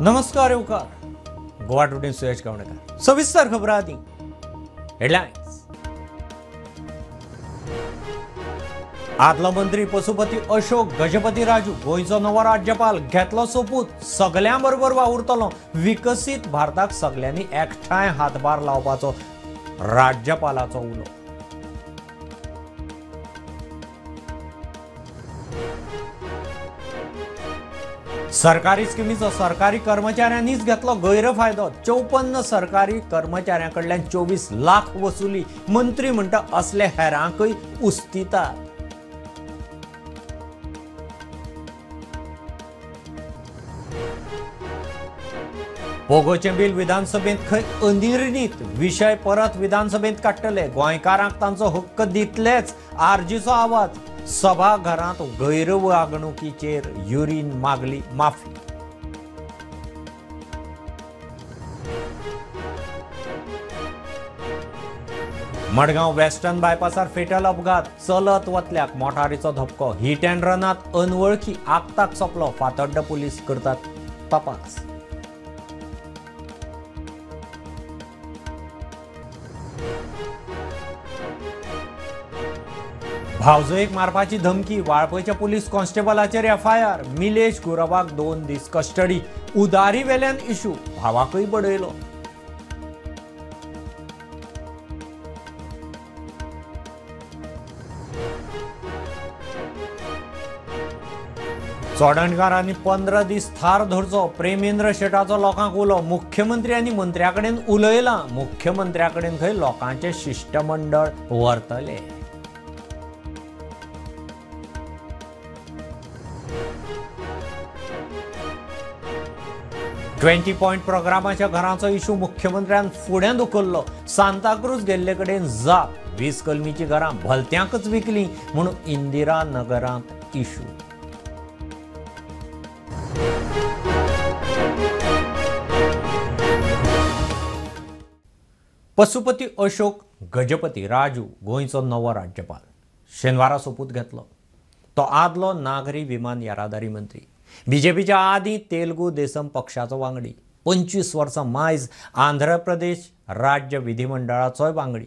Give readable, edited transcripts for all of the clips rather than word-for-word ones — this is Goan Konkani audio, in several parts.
नमस्कार येवकार गोवा टुडे सुयश गावणेकर. सविस्तर खबर आदी हेडलायन्स. आदलो मंत्री पशुपती अशोक गजपती राजू गोंयचो नवो राज्यपाल घेतलो सोपूत. सगळ्यां बरोबर वावुरतलो. विकसीत भारताक सगळ्यांनी एकठांय हातभार लावपाचो राज्यपालाचो उलो. सरकारी स्किमीचो सरकारी कर्मचाऱ्यांनीच घेतलो गैरफायदो. 54 सरकारी कर्मचाऱ्यां कडल्यान 24 लाख वसुली. मंत्री म्हणटा असले हेरांकय उस्तितात. पोगोचें बील विधानसभेंत खंय अनिर्णीत विशय परत विधानसभेंत काडटले. गोंयकारांक तांचो हक्क दितलेच. आरजीचो आवाज. सभाघरांत गैरवागणुकीचेर युरीन मागली माफी. मडगांव वेस्टर्न बायपासार फेटल अपघात. चलत वतल्याक मोटारीचो धपको. हिट अँड रनात अनवळखी आगताक सोंपलो. फातर्डा पुलीस करतात तपास. भावजयेक मारपाची धमकी. वाळपयच्या पुलीस कॉन्स्टेबलाचेर एफआयआर. मिलेश गुरवाक 2 दीस कस्टडी. उदारी वेल्यान इशू. भावाकय बडयलो. चोडणकारांनी 15 दीस थार धरचो. प्रेमेंद्र शेटाचो लोकांक उलो. मुख्यमंत्री आनी मंत्र्या कडेन उलयलां. मुख्यमंत्र्या कडेन खंय लोकांचें शिश्टमंडळ व्हरतले. ट्वेंटी पॉयंट प्रोग्रामाच्या घरांचो इशू मुख्यमंत्र्यान फुडें धुकल्लो. सांताक्रूज गेल्ले कडेन जाप. 20 कलमीची घरां भलत्यांकच विकली म्हणून इंदिरा नगरांत इशू. पशुपती अशोक गजपती राजू गोंयचो नवो राज्यपाल शेनवारा सोपूत घेतलो. तो आदलो नागरी विमान येरादारी मंत्री. बीजेपीच्या आदी तेलुगू देसम पक्षाचो वांगडी. 25 वर्सां मायज आंध्र प्रदेश राज्य विधिमंडळाचोय वांगडी.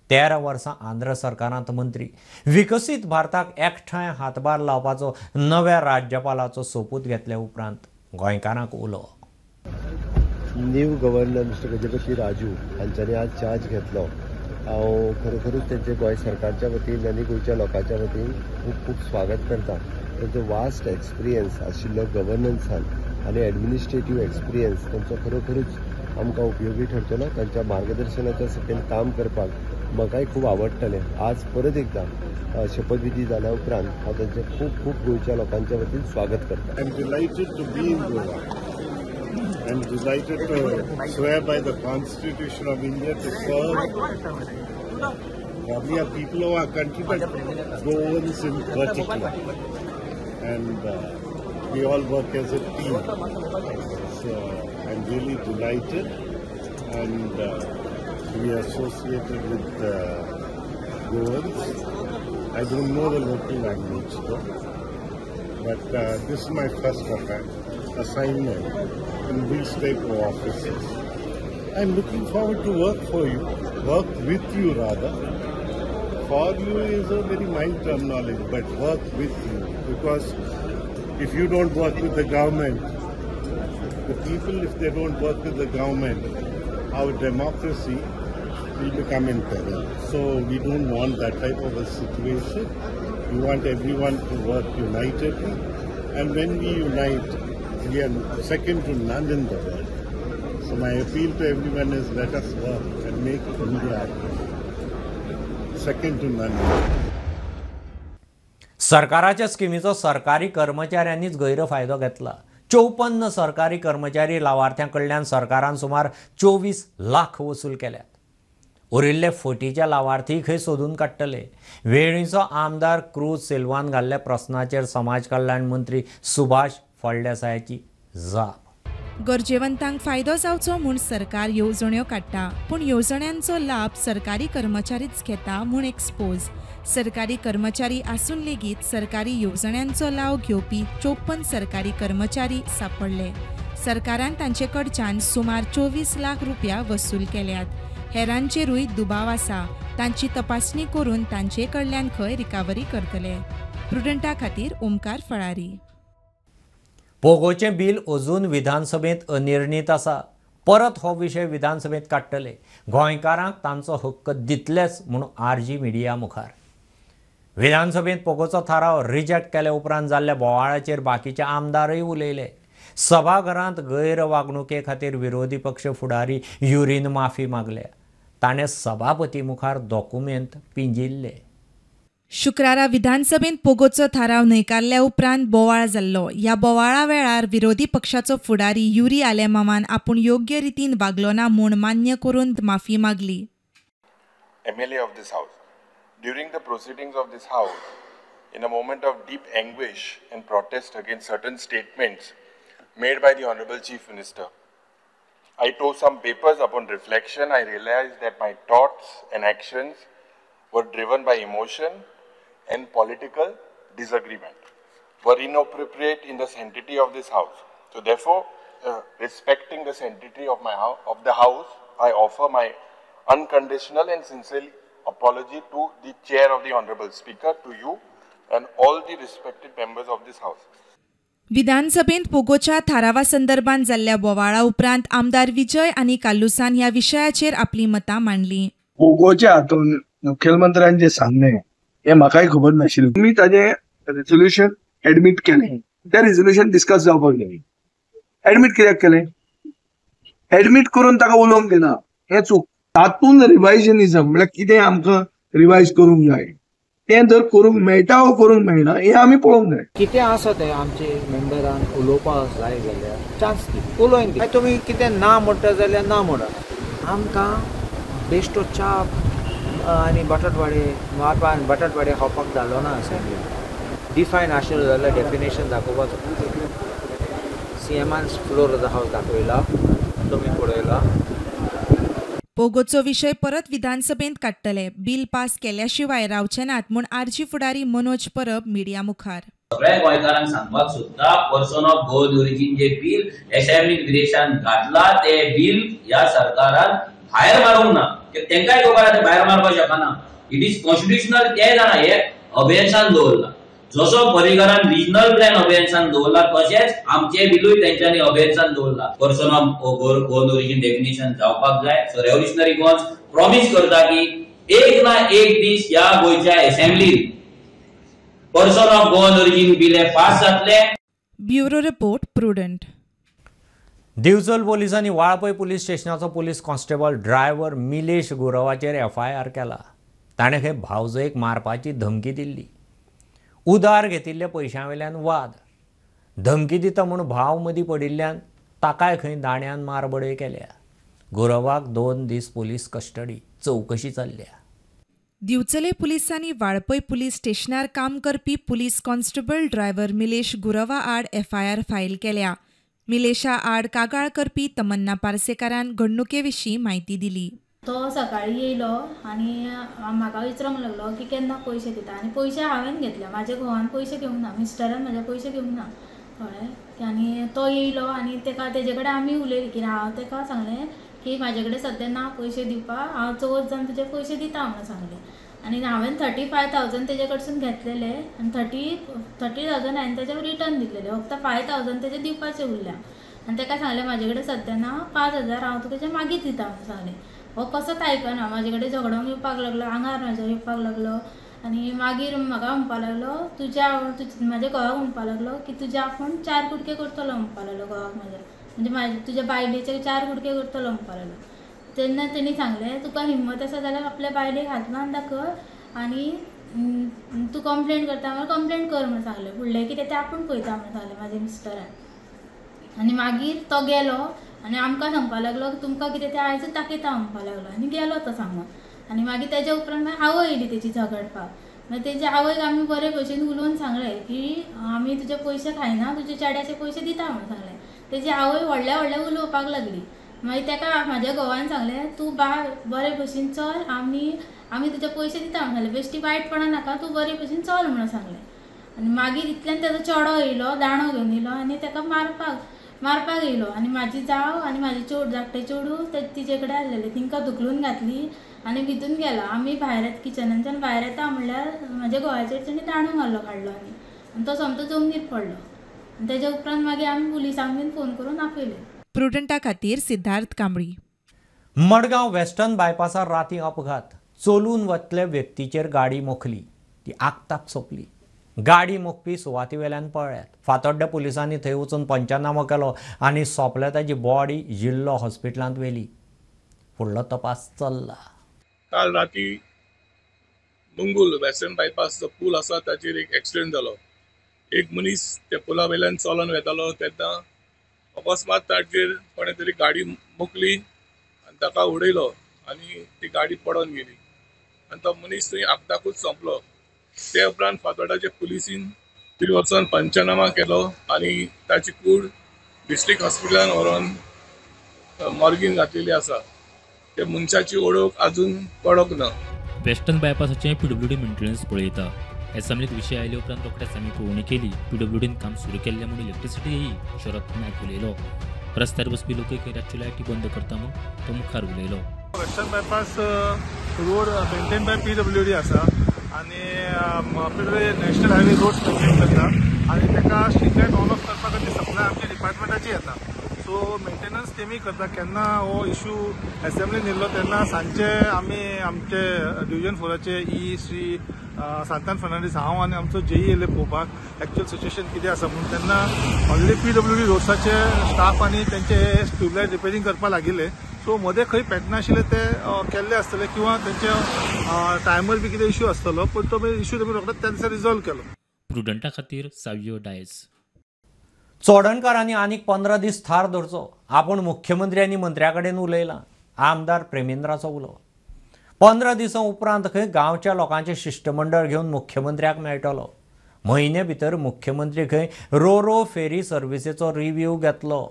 13 वर्सां आंध्र सरकारांत मंत्री. विकसीत भारताक एकठांय हातभार लावपाचो नव्या राज्यपालाचो सोपूत घेतल्या उपरांत गोंयकारांक उलो. New governor mister Gajapati Raju हांच्यांनी आज चार्ज घेतलो. हांव खरोखरूच तेंचे गोंय सरकारच्या वतीन आनी गोंयच्या लोकांच्या वतीन खूब खूब स्वागत करता. तांचो वास्ट एक्सपिरियन्स आशिल्लो गव्हर्नन्सान आनी एडमिनिस्ट्रेटीव एक्सपिरियन्स तांचो खरोखरूच आमकां उपयोगी ठरतलो. तांच्या मार्गदर्शनाच्या सकयल काम करपाक म्हाकाय खूब आवडटलें. आज परत एकदां शपथविधी जाल्या उपरांत हांव तांचें खूब खूब गोंयच्या लोकांच्या वतीन स्वागत करता. I am delighted to be in Goa. I am delighted to swear by the Constitution of India to serve probably our people of our country, but Goans in particular. And we all work as a team. So I'm really delighted and to be associated with Goans. I don't know the local language though, but this is my first assignment in these type of offices. I'm looking forward to work for you, work with you rather. For you is a very mild terminology, but work with you, because if you don't work with the government, the people, if they don't work with the government, our democracy will become in peril. So we don't want that type of a situation. We want everyone to work unitedly, and when we unite, we are second to none in the world. So my appeal to everyone is let us work and make India second to none. सरकाराच्या स्किमीचो सरकारी कर्मचाऱ्यांनीच गैरफायदो घेतला. 54 सरकारी कर्मचारी लावार्थ्यां कडल्यान सरकारान सुमार 24 लाख वसूल केल्यात. उरिल्ले फटीच्या लावार्थी खंय सोदून काडटले. वेळीचो आमदार क्रूज सिल्वान घाल्ल्या प्रस्नाचेर समाज कल्याण मंत्री सुभाष फळदेसायाची जाप. गरजेवंतांक फायदो जावचो म्हूण सरकार येवजण्यो काडटा, पूण येवजण्यांचो लाभ सरकारी कर्मचारीच घेता म्हूण एक्सपोज. सरकारी कर्मचारी आसून लेगीत सरकारी येवजण्यांचो लाव घेवपी 54 सरकारी कर्मचारी सापडले. सरकारान तांचे कडच्यान सुमार 24 लाख रुपया वसूल केल्यात. हेरांचेरूय दुबाव आसा. तांची तपासणी करून तांचे कडल्यान खंय रिकव्हरी करतले. प्रुडंटा खातीर ओमकार फळारी. पोगोचें बिल अजून विधानसभेंत अनिर्णीत आसा. परत हो विशय विधानसभेंत काडटले. गोंयकारांक तांचो हक्क दितलेच म्हूण आरजी मिडिया मुखार. विधानसभेंत पोगोचो थाराव रिजेक्ट केल्या उपरांत जाल्ल्या बोवाळाचेर बाकीचे आमदारय उलयले. सभाघरांत गैरवागणुके खातीर विरोधी पक्ष फुडारी युरीन माफी मागल्या. ताणें सभापती मुखार डॉक्युमेंट पिंजिल्ले. शुक्रारा विधानसभेंत पोगोचो थाराव न्हयकारल्या उपरांत बोवाळ जाल्लो. ह्या बोवाळा वेळार विरोधी पक्षाचो फुडारी युरी आलेमावान आपूण योग्य रितीन वागलो ना म्हूण मान्य करून माफी मागली. MLA of this house. During the proceedings of this house, in a moment of deep anguish and protest against certain statements made by the Honorable Chief Minister, I tore some papers. Upon reflection, I realized that my thoughts and actions were driven by emotion and political disagreement, were inappropriate in the sanctity of this house. So therefore, respecting the sanctity of my of the house, I offer my unconditional and sincere apology to the chair of the Honorable Speaker, to you and all the respected members of this house. विधानसभेंत पोगोच्या थारावा संदर्भात जाल्ल्या बोवाळा उपरांत आमदार विजय आनी कालुसान ह्या विशयाचेर आपली मतां मांडली. पोगोच्या हातून मुखेलमंत्र्यान जे सांगलें हें म्हाकाय खबर नाशिल्लें. तुमी ताजें रेजोल्युशन एडमीट केलें, तें रेजोल्युशन डिस्कस जावपाक जाय. एडमीट कित्याक केलें? एडमीट करून ताका उलोवंक दिना हें चूक. तातूंत रिवायजनिजम म्हळ्यार कितें आमकां रिवायज करूंक जाय तें जर करूंक मेळटा वो करूंक मेळना हें आमी पळोवंक जाय. कितें आसा तें आमचे मेंबरान उलोवपाक जाय जाल्यार चान्स दी, उलोवन दी. तुमी कितें ना म्हणटा जाल्यार ना म्हणा. आमकां बेश्टो च्या आनी बटाटवाडे मारपा बटाटवाडे खावपाक जालो ना. असेंब्ली डिफायन आशिल्लो जाल्यार डेफिनेशन दाखोवपाचो. सीएमान फ्लोर ऑफ the house दाखयला, तुमी पळयला. पोगोचो विशय परत विधानसभेंत काडटले. बिल पास केल्या शिवाय रावचे नात म्हूण आरजी फुडारी मनोज परब मिडिया मुखार. सगळ्या गोंयकारांक सांगपाक सोदता, पर्सन ऑफ गोवन ओरिजीन जे बिल असेंब्लीन विदेशान घातला ते बिल ह्या सरकारान भायर मारूंक ना. तेंकांय खबर आसा भायर मारपाक शकना. It is constitutional ते जाणा. हे अभ्यासान दवरला. जसो पर्रीकरान रिजनल प्लॅन अभ्यासान दवरला तशेंच आमचे बिलूय तेंच्यांनी अभ्यासान दवरला. Person of Goan origin definition जावपाक जाय. सो रेव्होल्युशनरी गोवन्स प्रॉमीस करता की एक ना एक दीस ह्या गोंयच्या असेंब्लीन person of Goan origin bill हे पास जातले. Bureau report, Prudent. Divchal पोलिसांनी वाळपय पुलीस स्टेशनाचो पुलीस कॉन्स्टेबल ड्रायव्हर मिलेश गुरवाचेर एफआयआर केला. ताणें खंय भावजयेक मारपाची धमकी दिल्ली. उदार घेतिल्ल्या पयशां वयल्यान वाद. धमकी दिता म्हूण भाव मदीं पडिल्ल्यान ताकाय खंय दांड्यान मारबडय केल्या. गुरवाक 2 दीस पुलीस कस्टडी, चवकशी चल्ल्या. दिवचले पुलिसांनी वाळपय पुलीस स्टेशनार काम करपी पुलीस कॉन्स्टेबल ड्रायव्हर मिलेश गुरवा आड एफआयआर फायल केल्या. मिलेशा आड कागाळ करपी तमन्ना पार्सेकारान घडणुके विशीं म्हायती दिली. तो सकाळी येयलो आनी म्हाका विचारूंक लागलो की केन्ना पयशे दिता आनी पयशे हांवें घेतले. म्हाज्या घोवान पयशे घेवंक ना, मिस्टरान म्हाज्या पयशे घेवंक ना, कळ्ळें. आनी तो येयलो आनी तेका तेजे कडेन आमी उलयली की हांव तेका सांगलें की म्हाजे कडेन सद्या ना पयशे दिवपाक, हांव चवथ जावन तुजे पयशे दिता म्हणून सांगलें. आनी हांवें 35,000 तेजे कडसून घेतलेले आनी 30,000 हांवें तेजे रिटर्न दिलेले, फक्त 5,000 तेजे दिवपाचे उरल्या. आनी तेका सांगलें म्हाजे कडेन सद्या ना 5,000, हांव तुका तेजे मागीर दिता म्हणून सांगलें. हो कसोच आयकना, म्हाजे कडेन झगडोंक येवपाक लागलो, आंगार म्हाज्या येवपाक लागलो. आनी मागीर म्हाका म्हणपाक लागलो तुज्या म्हाज्या घोवाक म्हणपाक लागलो की तुज्या आपूण 4 कुडके करतलो म्हणपाक लागलो घोवाक म्हाज्या, म्हणजे म्हाज्या तुज्या बायलेचे 4 कुडके करतलो म्हणपाक लागलो. तेन्ना तेणी सांगलें तुका हिम्मत आसा जाल्यार आपल्या बायलेक हात लावन दाखय आनी तूं कंप्लेन करता म्हळ्यार कंप्लेन कर म्हणून सांगलें. फुडलें कितें तें आपूण पळयता म्हणून सांगलें म्हाज्या मिस्टरान. आनी मागीर तो गेलो आनी आमकां सांगपाक लागलो की तुमकां कितें तें आयजूच दाखयता म्हणपाक लागलो आनी गेलो तो सांगून. आनी मागीर तेज्या उपरांत मागीर आवय येयली तेजी झगडपाक. मागीर तेज्या आवयक आमी बरे भशेन उलोवन सांगलें की आमी तुजे पयशे खायना, तुजे चेड्याचे पयशे दिता म्हणून सांगलें. तेजी आवय व्हडल्या व्हडल्या उलोवपाक लागली. मागीर तेका म्हाज्या घोवान सांगलें तूं बा बरे भशेन चल, आमी तुजे पयशे दिता म्हणून सांगलें, बेश्टी वायटपणां नाका, तूं बरे भशेन चल म्हणून सांगलें. आनी मागीर इतल्यान तेजो चेडो येयलो, दांडो घेवन येयलो आनी तेका मारपाक मारपाक येयलो आनी म्हाजी जाव आनी म्हाजी चेडूं धाकटें चेडूं तिजे कडेन आसलेलें, तिंकां धुकलून घातली आनी भितून गेलो. आमी भायर किचनांच्यान भायर येता म्हणल्यार म्हाज्या घोवाचेर तेणी दांडो मारलो काडलो आनी तो सोमतो जमनीर पडलो. आनी तेज्या उपरांत मागीर आमी पुलिसांक बीन फोन करून आपयले. प्रुडंटा खातीर सिद्धार्थ कांबळी. मडगांव वेस्टर्न बायपासार राती अपघात. चलून वतले व्यक्तीचेर गाडी मोखली, ती आकताक सोंपली. गाडी मोखपी सुवाती वेल्यान पळ्ळ्यात. फातोड्ड्या पुलिसांनी थंय वचून पंचनामो केलो आनी सोंपल्या ताची बॉडी जिल्लो हॉस्पिटलांत व्हेली. फुडलो तपास चल्ला. काल राती मंगूल वेस्टर्न बायपास जो पूल आसा ताचेर एक एक्सिडेंट जालो. एक मनीस त्या पुला वयल्यान चलोन वेतालो तेन्ना अकस्मात ताचेर कोणें तरी गाडी मोखली आनी ताका उडयलो आनी ती गाडी पडोन गेली आनी तो मनीस थंय आपणाकूच सोंपलो. ते उपरांत फातोड्डाचे पुलिसीन थंय वचोन पंचनामा केलो आनी ताची कूड डिस्ट्रिक्ट हॉस्पिटलान व्हरोन मॉर्गीन घातलेली आसा. त्या मनशाची ओळख अजून कळोंक ना. वेस्टर्न बायपासाचें पीडब्ल्यूडी मेंटेनन्स पळयता. एसेंब्लीत विशय आयले उपरांत रोखडेच आमी पळोवणी केली. पीडब्ल्यूडीन काम सुरू केल्लें म्हूण इलेक्ट्रिसिटीय शरद नायक उलयलो. रस्त्यार बसपी लोकय खंय रातच्यो लायटी बंद करता म्हूण तो मुखार उलयलो. Western bypass road maintain by PWD आसा आनी PWD national highway road maintain करता आनी ताका स्ट्रीट लायट ऑन ऑफ करपा खातीर सप्लाय आमच्या डिपार्टमेंटाची येता. सो मेंटेनन्स तेमी करता. केन्ना हो इशू एसेंब्लीन येयल्लो तेन्ना सांजचे आमी आमचे डिविजन 4चे ई श्री सांतान फर्नांडीस, हांव आनी आमचो जेई येयले पळोवपाक एक्चुअल सिच्युएशन कितें आसा म्हणून. तेन्ना ऑलरेडी पीडब्ल्यूडी रोड्साचे स्टाफ आनी तेंचे ट्यूबलायट रिपेरींग करपाक लागिल्ले. सो मदें खंय पेटनाशिल्ले ते केल्ले आसतले किंवा तेंचे टायमर बी कितें इशू आसतलो, पूण तो इशू तेमी रोखडोच त्या दिसा रिजॉल्व केलो. प्रुडंटा खातीर सावियो डायस. चोडणकारांनी आनीक 15 दीस थार धरचो. आपूण मुख्यमंत्री आनी मंत्र्या कडेन उलयलां. आमदार प्रेमेंद्राचो उलो. 15 दिसां उपरांत खंय गांवच्या लोकांचें शिश्टमंडळ घेवन मुख्यमंत्र्याक मेळटलो. म्हयने भितर मुख्यमंत्री खंय रोरो फेरी सर्विसेचो रिव्यू घेतलो.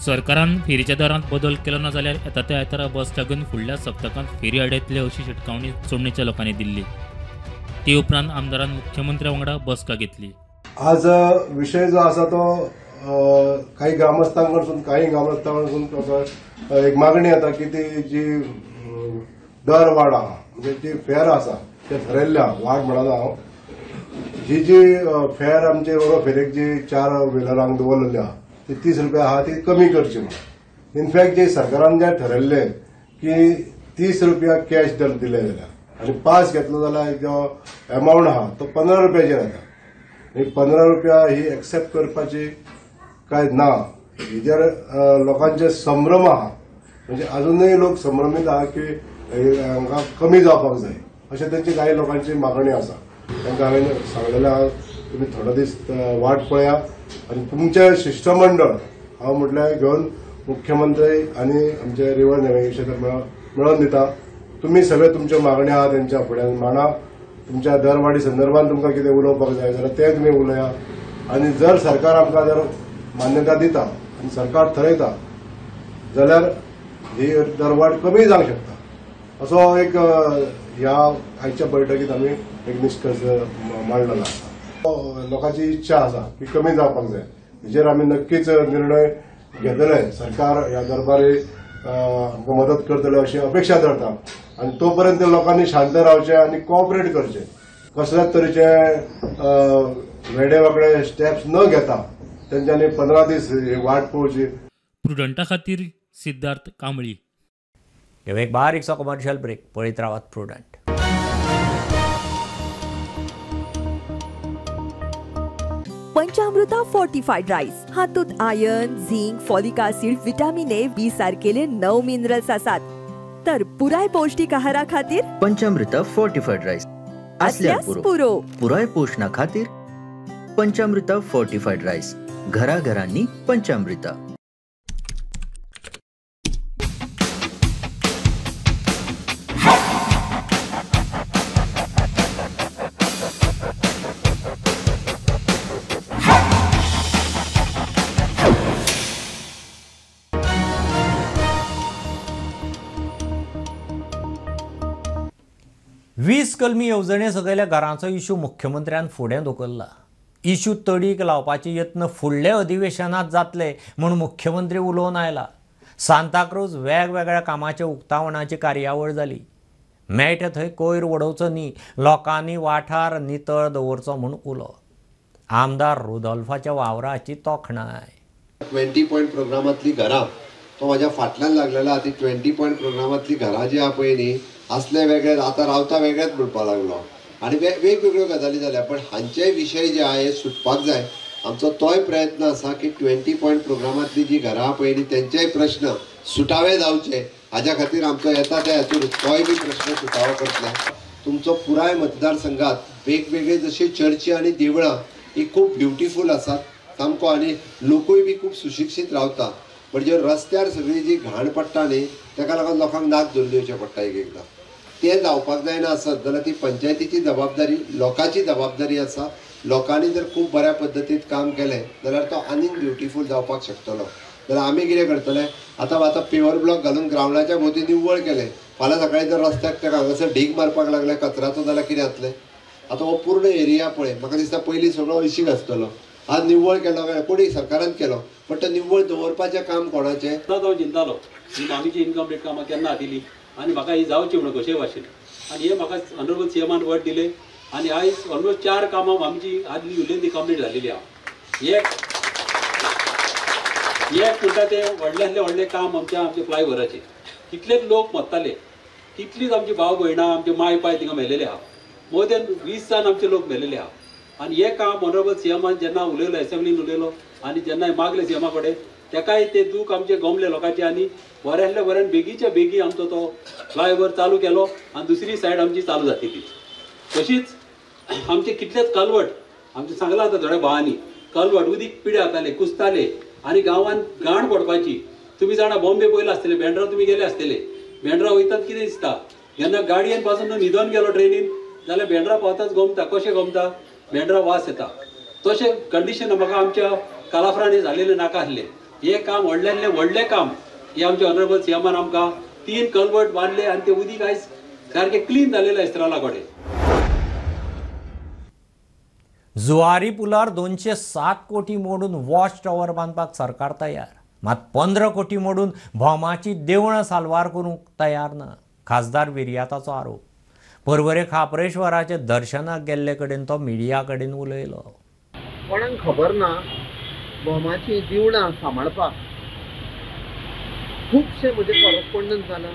सरकारान फेरीच्या दरांत बदल केलो ना जाल्यार येता त्या आयतारा बस लागून फुडल्या सप्तकांत फेरी आडयतले अशी शिटकावणी चोडणेच्या लोकांनी दिल्ली. ते उपरांत आमदारान मुख्यमंत्र्या वांगडा बसका घेतली. आज विषय जो आसा तो काही ग्रामस्थांकडसून एक मागणी येता की ती जी दर वाड आहा म्हणजे जी फेर आसा ते ठरयल्ले आहा वाड म्हणना हांव, जी जी फेर आमचे रोरो फेरेक जी 4 व्हिलरांक दवरलेली आहा ती 30 रुपया आहा ती कमी करची म्हणून. इनफॅक्ट जे सरकारान जे ठरयल्ले की 30 रुपया कॅश दर दिले जाल्यार आनी पास घेतलो जाल्यार जो एमावंट आहा तो 15 रुपयाचेर येता. 15 रुपया ही एक्सेप्ट करपाची काय ना हेजेर लोकांचे संभ्रम आहा. म्हणजे अजूनय लोक संभ्रमीत आहा की हांकां कमी जावपाक जाय अशें तेंची कांय लोकांची मागणी आसा. तांकां हांवें सांगलेलें आहा तुमी थोडो दीस वाट पळया आनी तुमचें शिश्टमंडळ हांव म्हटल्यार घेवन मुख्यमंत्री आनी आमचे रिवर नॅव्हिगेशन मेळोवन दिता. तुमी सगळे तुमच्यो मागण्यो आहा तेंच्या फुड्यान मांडा. तुमच्या दरवाडी संदर्भात तुमकां कितें उलोवपाक जाय जाल्यार तें तुमी उलया. आनी जर सरकार आमकां जर मान्यता दिता आनी सरकार थरयता जाल्यार ही दरवाड कमी जावंक शकता असो एक ह्या आयच्या बैठकीत आमी एक निश्कर्श मांडलेलो आसा. लोकांची इच्छा आसा की कमी जावपाक जाय हेजेर आमी नक्कीच निर्णय घेतले. सरकार ह्या दरबारी आमकां मदत करतले अशी अपेक्षा धरता आनी तो पर्यंत लोकांनी शांत रावचें आनी कॉपरेट करचें. कसल्याच तरेचे वेडे वाकडे स्टेप्स न घेता तेंच्यांनी 15 दीस वाट पळोवची. प्रुडंटा खातीर सिद्धार्थ कांबळी. एक बारीकसो कमर्शियल ब्रेक. पळयत रावात प्रुडंट. पंचामृता फोर्टिफाईड राईस हातूंत iron, zinc, folic acid, vitamin A, B सारकेले 9 मिनरल्स आसात. तर पुराय पौष्टिक आहारा खातीर पंचामृता फोर्टिफाईड राईस आसल्यार पुरो. पुराय पोषणा खातीर पंचामृता फोर्टिफाईड राईस घराघरांनी पंचामृता. वीस कलमी येवजणे सकयल्या घरांचो इशू मुख्यमंत्र्यान फुडें धुकल्ला. इशू तडीक लावपाचे यत्न फुडल्या अधिवेशनात जातले म्हूण मुख्यमंत्री उलोवन आयला. सांताक्रूज वेगवेगळ्या कामाच्या उक्तावणाची कार्यावळ जाली. मेळटा थंय कोयर उडोवचो न्ही, लोकांनी वाठार नितळ दवरचो म्हूण उलो. आमदार रुदोल्फाच्या वावराची तोखणाय. 20 पॉयंट प्रोग्रामांतली घरां तो म्हाज्या फाटल्यान लागलेलो आहा. ती 20 पॉयंट प्रोग्रामांतली घरां जी आहा पळय न्ही, आसले वेगळे आतां रावता वेगळेच म्हणपाक लागलो आनी वेगवेगळ्यो गजाली जाल्या. पण हांचे विशय जे आहा हे सुटपाक जाय. आमचो तोय प्रयत्न आसा की 20 पॉयंट प्रोग्रामांतली जी घरां आहा पळय न्ही तेंचेय प्रश्न सुटावे जावचे, हाज्या खातीर आमचो येता त्या हातून तोय बी प्रश्न सुटावो करतले. तुमचो पुराय मतदारसंघात वेगवेगळे जशे चर्ची आनी देवळां ही खूब ब्युटिफूल आसात सामको आनी लोकूय बी खूब सुशिक्षीत रावता. पण जे रस्त्यार सगळी जी घाण पडटा न्ही ताका लागून लोकांक नाक धरून येवचें पडटा एक एकदां. तें जावपाक जायना आसत जाल्यार ती पंचायतीची जबाबदारी, लोकांची जबाबदारी आसा. लोकांनी जर खूब बऱ्या पद्दतीन काम केलें जाल्यार तो आनीक ब्युटिफूल जावपाक शकतलो. जाल्यार आमी कितें करतले आतां आतां पेवर ब्लॉक घालून ग्रावंडाच्या भोंवती निव्वळ केलें, फाल्यां सकाळीं जर रस्त्याक ताका हांगासर ढीग मारपाक लागले कचराचो जाल्यार कितें जातलें? आतां हो पूर्ण एरिया पळय म्हाका दिसता पयलीं सगळो हळशीक आसतलो, आज निव्वळ केलो काय कोणी सरकारान केलो, पण तो निव्वळ दवरपाचें काम कोणाचें? हांव चिंतालो ही मामीची इनकम्प्लीट कामां केन्ना जातली आनी म्हाका ही जावची म्हणून कशेय भाशेन, आनी हे म्हाका ऑनरेबल सी एमान वट दिले आनी आयज ऑलमोस्ट 4 कामां आमची आदली उरली ती कंप्लीट जालेली आहा. एक एक म्हणटा तें व्हडल्यांतलें व्हडलें काम आमच्या आमच्या फ्लायओवराचें. कितलेच लोक मरताले, कितलीच आमची भाव भयणां आमचे माय पाय थिंगा मेलेले आहा, मोर दॅन 20 जाण आमचे लोक मेलेले आहा. आनी हें काम ऑनरेबल सी एमान जेन्ना उलयलो एसेंब्लीन उलयलो आनी जेन्ना मागलें सी एमा कडेन तेकाय ते दूख आमचे गमले लोकांचे आनी बऱ्यांतल्या बऱ्यान बेगीच्या बेगी आमचो तो फ्लायओवर चालू केलो आनी दुसरी सायड आमची चालू जातली. तशीच आमचे कितलेच कलवट आमचें सांगलां आतां थोड्या भावांनी, कलवट उदीक पिडे जाताले, कुसताले आनी गांवांत घाण पडपाची. तुमी जाणा बॉम्बे पयला आसतले, बेंड्रा तुमी गेले आसतले, बेंड्रा वयतात कितें दिसता जेन्ना गाडयेन पासून न्हिदोन गेलो ट्रेनीन जाल्यार बेंड्रा पावताच गोमता, कशें गोमता बेंड्रा वास येता. तशें कंडिशन म्हाका आमच्या कालाफरांनी जालेलें नाका आसलें. हें काम व्हडल्यांतलें व्हडलें काम हें आमच्या ऑनरेबल सी एमान आमकां 3 कलवट बांदले आनी ते उदीक आयज सारकें क्लीन जालेलें एस्त्राला कडेन. जुवारी पुलार 207 कोटी मोडून वॉच टॉवर बांदपाक सरकार तयार, मात 15 कोटी मोडून भोमाची देवळां साल्वार करूंक तयार ना, खासदार विर्याताचो आरोप. परवरे खाप्रेश्वराचे दर्शनाक गेल्ले कडेन तो मिडिया कडेन उलयलो. कोणाक खबर ना भोमाची देवळां सांबाळपाक खुबशे म्हजे कॉरस्पोंडन्स जाला.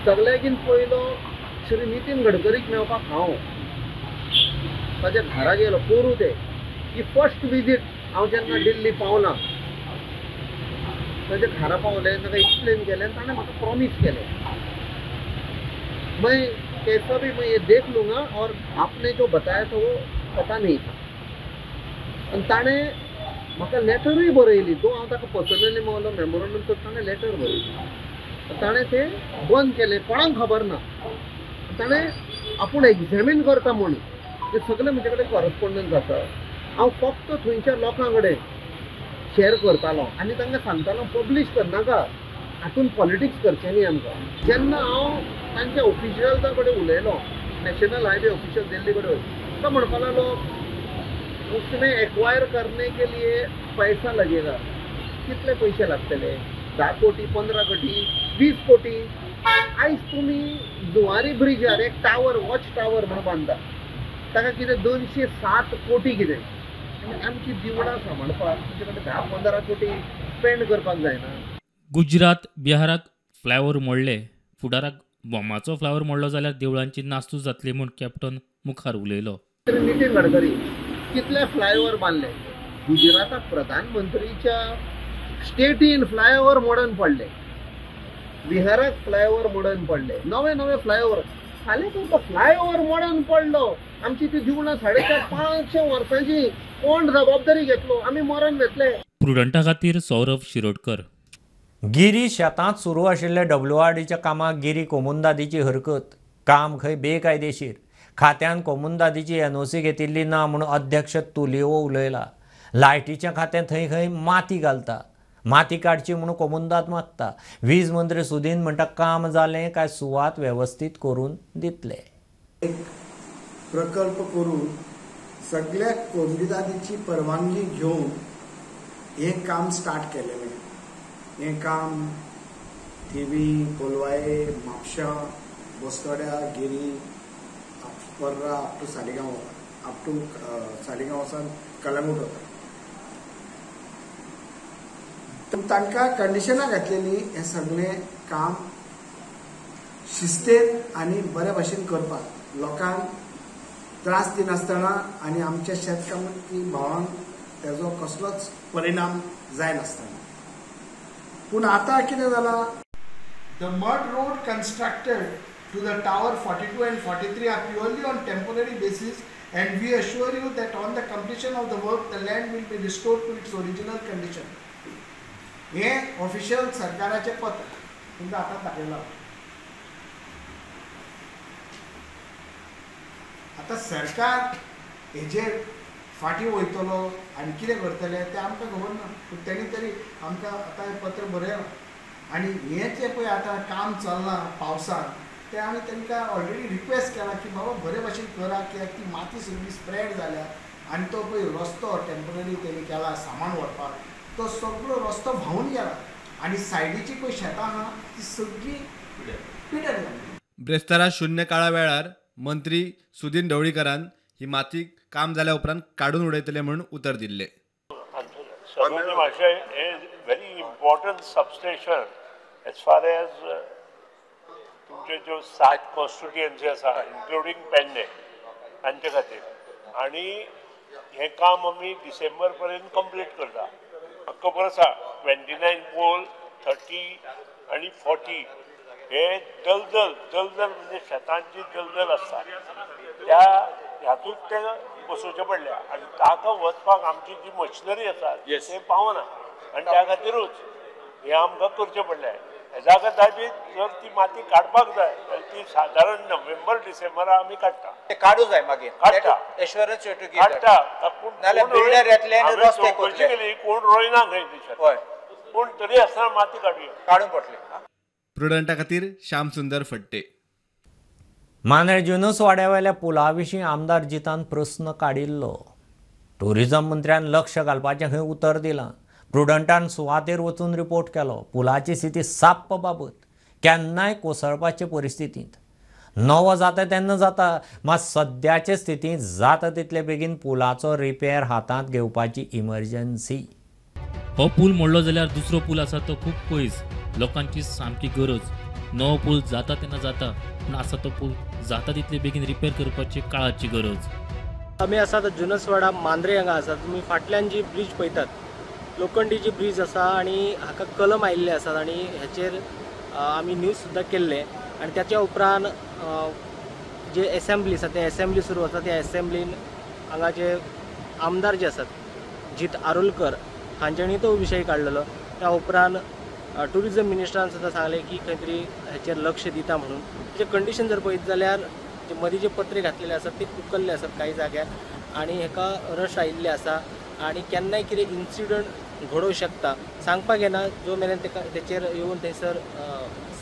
सगळ्याकीन पयलो श्री नितीन गडकरीक मेळपाक हांव ताच्या घरा गेलो पोरूं ते ही फर्स्ट विजीट. हांव जेन्ना दिल्ली पावलां ताच्या घरा पावलें, ताका एक्सप्लेन केलें आनी ताणें म्हाका प्रॉमीस केलें मैं कैसा भी मैं ये देख लूँगा और आपने जो बताया था वो पता नहीं था. आनी ताणें म्हाका लेटरूय बरयली, तो हांव ताका पर्सनली मेळलो मेमोरंडम तर ताणें लेटर बरयली. ताणें तें बंद केलें, कोणाक खबर ना. ताणें आपूण एग्जॅमीन करता म्हूण ते सगळे म्हजे कडेन कॉरस्पोंडन्स आसा. हांव फक्त थंयच्या लोकां कडेन शेअर करतालो आनी तांकां सांगतालो पब्लीश करनाका, हातून पॉलिटिक्स करचें न्ही आमकां. जेन्ना हांव तांच्या ऑफिशियल्सां कडेन उलयलो, नॅशनल हायवे ऑफिशियल दिल्ली कडेन, तो म्हणपाक लागलो उसमें एक्वायर करने के लिए पैसा लगेगा. कितले पयशे लागतले? 10 कोटी, 15 कोटी, 20 कोटी. आयज तुमी जुवारी ब्रिजार एक टावर, वॉच टावर म्हणून बांदता, ताका कितें 207 कोटी कितें. आनी आमची देवळां सांबाळपाक तुमचे कडेन 10-15 कोटी स्पेंड करपाक जायना. गुजरात बिहाराक फ्लायओवर मोडले, फुडाराक बोमाचो फ्लायओवर मोडलो जाल्यार देवळांची नासधूस जातली म्हूण कॅप्टन मुखार उलयलो. नितीन गडकरी कितले फ्लायओवर बांदले गुजराताक, प्रधानमंत्रीच्या स्टेटीन फ्लायओवर मोडून पडले, बिहाराक फ्लायओवर मोडून पडले, नवे नवे फ्लायओवर. फाल्यां तुमकां फ्लायओवर मोडून पडलो, आमची ती देवळां 450-500 वर्सांची कोण जबाबदारी घेतलो? आमी मरण घेतले. प्रुडंटा खातीर सौरभ शिरोडकर. गिरी शेतांत सुरू आशिल्ल्या WRDच्या कामाक गिरी कोमुंदादीची हरकत, काम खंय बेकायदेशीर. खात्यान कोमुंदादीची NOC घेतिल्ली ना म्हूण अध्यक्ष तुलियो उलयला. लायटीच्या खात्यान थंय खंय माती घालता, माती काडची म्हूण कोमुंदाद मागता. वीज मंत्री सुदीन म्हणटा काम जालें काय सुवात वेवस्थीत करून दितले. एक प्रकल्प करून सगळ्या कोमुनिदादीची परवानगी घेवन हें काम स्टार्ट केलेलें. हें काम थिवी, कोलवाये, म्हापशा, बस्तोड्या, Giri, Parra up to Saligao, up to Saligao वचून कलंगूट वता. तांकां कंडिशनां घातलेलीं हें सगळें काम शिस्तेन आनी बरे भाशेन करपाक, लोकांक त्रास दिनासतना आनी आमच्या शेतकामती भावांक तेजो कसलोच परिणाम जायनासतना. पूण आतां कितें जालां, the mud road constructed to the tower 42 and 43 are purely on temporary basis and we assure you that on the completion of the work the land will be restored to its original condition. हें ऑफिशियल सरकाराचें पत्र तुमकां आतां दाखयलां. आतां सरकार हेजेर फाटीं वयतलो आनी कितें करतलें तें आमकां खबर ना, पूण तेणी तरी आमकां आतां हें पत्र बरयलां. आनी हें जें पळय आतां काम चल्लां पावसान, तें आमी तांकां ऑलरेडी रिक्वेस्ट केला की बाबा बरे भाशेन करा, कित्याक ती माती सगळी स्प्रेड जाल्या आनी तो पळय रस्तो टेम्पररी तेणी केला सामान व्हरपाक, तो सगळो रस्तो व्हांवून गेला आनी सायडीची पळय शेतां आहा ती सगळी पिड्यार जाली. ब्रेस्तारा शून्य काळा वेळार मंत्री सुदिन ढवळीकरान ही माती काम जाल्या उपरांत काडून उडयतले म्हूण उतर दिल्ले. Very important substation as far as तुमचे ज्यो 7 कॉन्स्टिट्युएन्सी आसा इन्क्लुडींग पेडणे तांचे खातीर, आनी हें काम आमी डिसेंबर पर्यंत कंप्लीट करता. म्हाका खबर आसा 29 पोल, 30 आनी 40 हे दलदल, दलदल म्हणजे शेतांची दलदल आसता, त्या हातूंत ते बसोवचे पडल्या आनी ताका वचपाक आमची जी मशिनरी आसा ते पावना आनी त्या खातीरूच हें आमकां करचें पडलें. हेजा खातीर जर ती माती काडपाक जाय जाल्यार ती सादारण नोव्हेंबर डिसेंबरा आमी काडटा. काडूं जाय मागीर काडटा, एश्योरन्स काडटा, पूण चवकशी केली कोण रोयना खंय ती, पूण तरी आसतना माती काडुया, काडूंक पडटली. प्रुडंटा खातीर श्याम सुंदर फट्टे. मांद्रें जुनूस वाड्यावेल्या पुला विशीं आमदार जितान प्रस्न काडिल्लो. टुरिझम मंत्र्यान लक्ष घालपाचें खंय उतर दिलां. प्रुडंटान सुवातेर वचून रिपोर्ट केलो. पुलाची स्थिती साप्प बाबत, केन्नाय कोसळपाचे परिस्थितींत. नवो जाता तेन्ना जाता, मात सद्याचे स्थितींत जाता तितले बेगीन पुलाचो रिपेर हातांत घेवपाची इमर्जन्सी. हो पूल मोडलो जाल्यार दुसरो पूल आसा तो खूब पयस, लोकांची सामकी गरज. नवो पूल जाता तेन्ना जाता, पूण आसा तो पूल जाता तितले बेगीन रिपेर करपाची काळाची गरज. आमी आसात जुनसवाडा मांद्रे हांगा आसात. तुमी फाटल्यान जी ब्रीज पळयतात, लोखंडी जी ब्रीज आसा आनी हाका कलम आयिल्ले आसात आनी हेचेर आमी न्यूज सुद्दां केल्ले. आनी त्याच्या उपरांत जे एसेंब्ली आसा ते एसेंब्ली सुरू आसा, त्या एसेंब्लीन हांगा जे आमदार जे आसात जीत आरोलकर हांच्यांनी तो विशय काडलेलो. त्या उपरांत टुरिझम मिनिस्टरान सुद्दां सांगलें की खंय तरी हेचेर लक्ष दिता म्हणून. तेजें कंडिशन जर पळयत जाल्यार जे मदीं जे पत्रे घातलेले आसात ते उकल्ले आसात कांय जाग्यार आनी हेका रश आयिल्ले आसा आनी केन्नाय कितें इन्सिडंट घडोवंक शकता, सांगपाक येना. जो मेरेन तेका तेचेर येवन थंयसर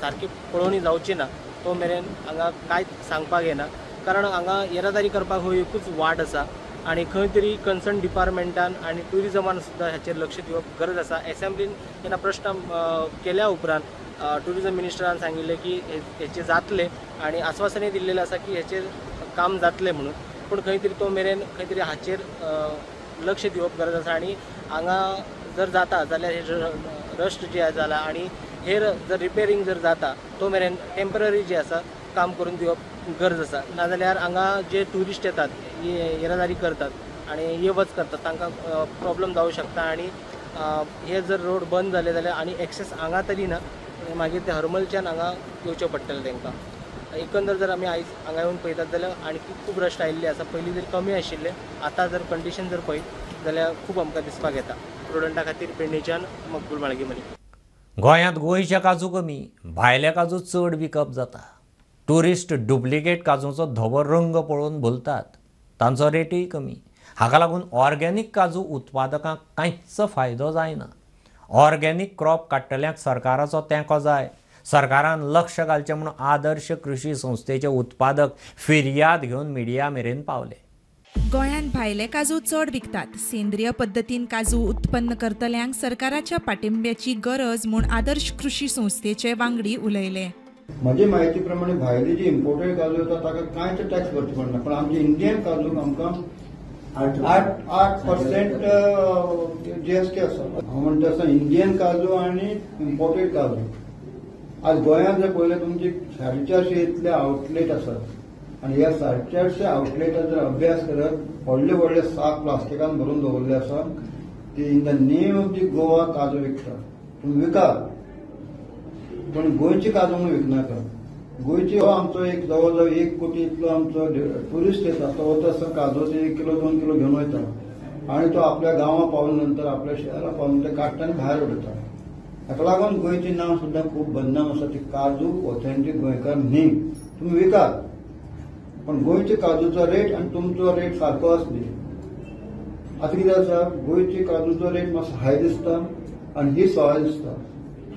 सारकी पळोवणी जावची ना तो मेरेन हांगा कांयच सांगपाक येना, कारण हांगा येरादारी करपाक हो एकूच वाट आसा आनी खंय तरी कन्सर्न डिपार्टमेंटान आनी ट्युरिजमान सुद्दां हाचेर लक्ष दिवप गरज आसा. एसेंब्लीन जेन्ना प्रश्न केल्या उपरांत ट्युरिजम मिनिस्टरान सांगिल्लें की हेचें जातलें आनी आस्वासनय दिल्लेलें आसा की हेचेर काम जातलें म्हणून, पूण खंय तरी तो मेरेन खंय तरी हाचेर लक्ष दिवप गरज आसा. आनी हांगा जर जाता जाल्यार हे रस्ट जे जाला आनी हेर जर रिपेरींग जर जाता तो मेरेन टेम्पररी जे आसा काम करून दिवप गरज आसा. नाजाल्यार हांगा जे ट्युरिस्ट येतात येरादारी करतात आनी ये वच करतात तांकां प्रॉब्लम जावंक शकता. आनी हे जर रोड बंद जाले जाल्यार आनी एक्सेस हांगा तरी ना, मागीर ते हरमलच्यान हांगा येवचें पडटलें तांकां. एकंदर जर आमी आयज हांगा येवन पळयतात जाल्यार आणकी खूब रस्ट आयिल्ले आसा. पयलीं जर कमी आशिल्ले, आतां जर कंडिशन जर पळयत जाल्यार खूब आमकां दिसपाक येता. प्रुडंटा खातीर पेडणेच्यान मकबूल माळगी मलिक. गोंयांत गोंयचे काजू कमी, भायले काजू चड विकप जाता. ट्युरिस्ट डुप्लिकेट काजूचो धवो रंग पळोवन भुलतात, तांचो रेटूय कमी. हाका लागून ऑर्गेनीक काजू उत्पादकांक कांयच फायदो जायना. ऑर्गेनीक क्रॉप काडटल्यांक सरकाराचो तेंको जाय. सरकारान लक्ष घालचें म्हूण आदर्श कृषी संस्थेचे उत्पादक फिर्याद घेवन मिडिया मेरेन पावले. गोंयांत भायले काजू चड विकतात. सेंद्रीय पद्दतीन काजू उत्पन्न करतल्यांक सरकाराच्या पाठिंब्याची गरज म्हूण आदर्श कृशी संस्थेचे वांगडी उलयले. म्हजे म्हायती प्रमाणे भायली जी इम्पोर्टेड काजू येता ताका कांयच टॅक्स भरचो पडना, पण आमचे इंडियन काजूक आमकां 8% जीएसटी आसा. हांव म्हणटा आसा इंडियन काजू आनी इम्पोर्टेड काजू आज गोंयांत जर पळयल्यार तुमची 450 इतले आउटलेट आसात आनी ह्या 450 आउटलेटाचो जर अभ्यास करत व्हडले व्हडले साक प्लास्टिकान भरून दवरले आसा ती in the name of the Goa काजू विकता. तुमी विकात पण गोंयची काजू म्हणून विकनाका. गोंयची हो आमचो एक जवळ जवळ 1 कोटी इतलो आमचो ट्युरिस्ट येता, तो वता आसतना काजूचे 1 किलो 2 किलो घेवन वयता आनी तो आपल्या गांवां पावल्या नंतर आपल्या शहरा पावल्या नंतर काडटा आनी भायर उडयता. ताका लागून गोंयचें नांव सुद्दां खूब बदनाम आसा. ती काजू ऑथेंटीक गोंयकार न्ही. तुमी विकात पण गोंयचे काजूचो रेट आनी तुमचो रेट सारको आसली. आतां कितें आसा, गोंयची काजूचो रेट मातसो हाय दिसता आनी ही सवाय दिसता.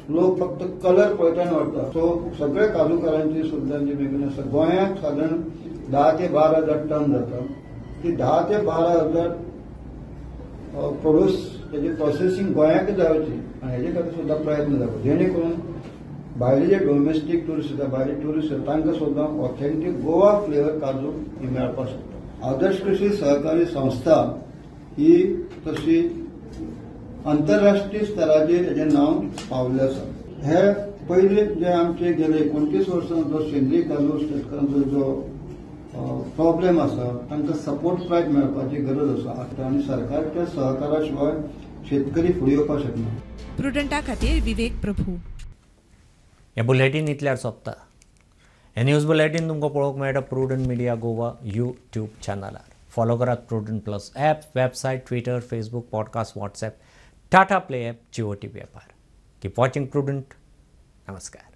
लोक फक्त कलर पळयता आनी व्हरता. सो सगळे काजूकारांची सुद्दां जी मागणी आसा, गोंयांत सादारण 10 ते 12 हजार टन जाता. ती 10 ते 12 हजार प्रोड्यूस तेजी प्रोसेसींग गोंयांत जावची आनी हेजे खातीर सुद्दां प्रयत्न जावचो, जेणे करून भायले जे डोमेस्टीक ट्युरिस्ट येता, भायले ट्युरिस्ट येता तांकां सुद्दां ऑथेंटीक गोवा फ्लेवर काजू ही मेळपाक शकता. आदर्श कृशी सहकारी संस्था ही तशी आंतरराष्ट्रीय स्तराचेर हेजें नांव पावल्लें आसा. हे पयले जे आमचे गेले 29 वर्सां जो सेंद्रीय काजू शेतकारांचो जो प्रॉब्लेम आसा तांकां सपोर्ट प्रायस मेळपाची गरज आसा आनी सरकारच्या सहकारा शिवाय शेतकरी फुडें येवपाक शकना. प्रुडंटा खातीर विवेक प्रभू. हे बुलेटीन इतल्यार सोंपता. हे न्यूज बुलेटीन तुमकां पळोवंक मेळटा प्रुडंट मिडिया गोवा यूट्यूब चॅनलार. फॉलो करात Prudent plus app, website, Twitter, Facebook, podcast, WhatsApp, Tata Play app, Jio TV ॲपार. Keep watching prudent. नमस्कार.